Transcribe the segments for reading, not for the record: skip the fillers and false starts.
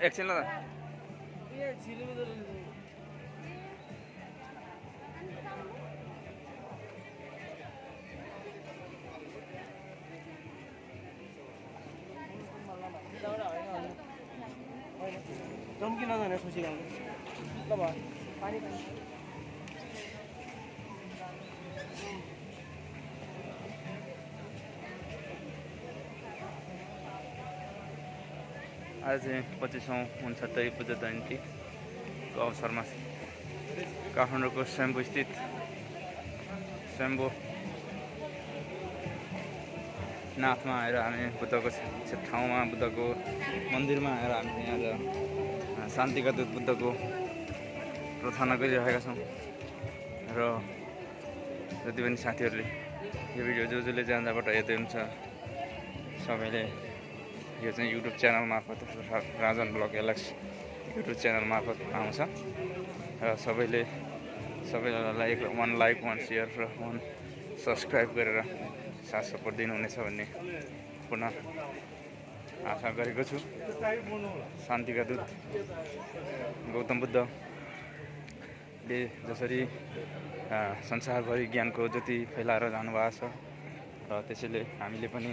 एकछिन ल चम्की नजाने खुसी गाउँछ ल भयो पानी आज चाहिँ 2569 बुद्ध जयन्तीको अवसरमा काठमाडौँको स्वयम्भू स्थित स्वयम्भू नाथमा आएर हामी बुद्धको ठाउँमा बुद्धको मन्दिरमा आएर हामी आज शान्तिका दूत बुद्धको प्रार्थना गरिरहेका छौँ र जति पनि साथीहरूले यो भिडियो जसले जाँदाबाट हेर्दै हुन्छ सबैले यो चाहिँ युट्युब च्यानल मार्फत Rajan blog Alex YouTube channel मार्फत आउँछ र सबैलाई 1 लाइक 1 सेयर र 1 सब्सक्राइब गरेर साथ सपोर्ट दिनुहुनेछ भन्ने पुनः आशा गरेको छु। शान्तिका दूत गौतम बुद्धले जसरी संसारभरि ज्ञानको ज्योति फैलाएर जानुभएको छ र त्यसैले हामीले पनि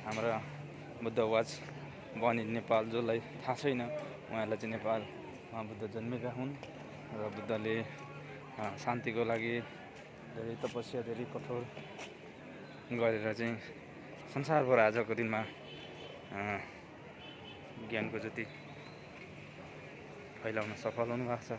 हाम्रा बुद्धवाच बनी नेपाल जसलाई थाहा छैन उहाँलाई चाहिँ नेपालमा बुद्ध जन्मेका हुन् र बुद्धले शान्तिको लागि धेरै तपस्या धेरै कठोर गरेर चाहिँ संसारभर आजको दिनमा ज्ञानको ज्योति फैलाउन सफल हुनुभएको छ।